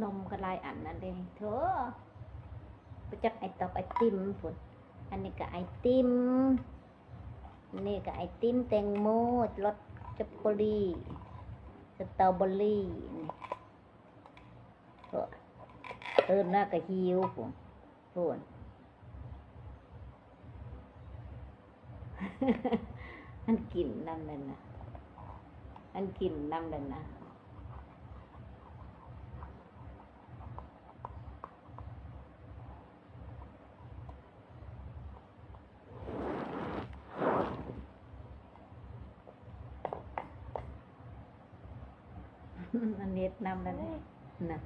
ນົມກໍຫຼາຍອັນນັ້ນເດ້. ໂທ້ ບໍ່ຈັກໄອຕອກໄອຕິມພຸ້ນ. ອັນນີ້ກໍໄອຕິມ, ນີ້ກໍໄອຕິມແຕງໂມ ລົດສະຕໍເບີຣີ ສະຕໍເບີຣີນີ້. ໂອ້ ຕື່ນມາກໍຫິວພຸ້ນ. ໂພດ ມັນກິນນຳແລ້ວນະ, ມັນກິນນຳແລ້ວນະ. ມັນເຮັດນຳແລ້ວນະ.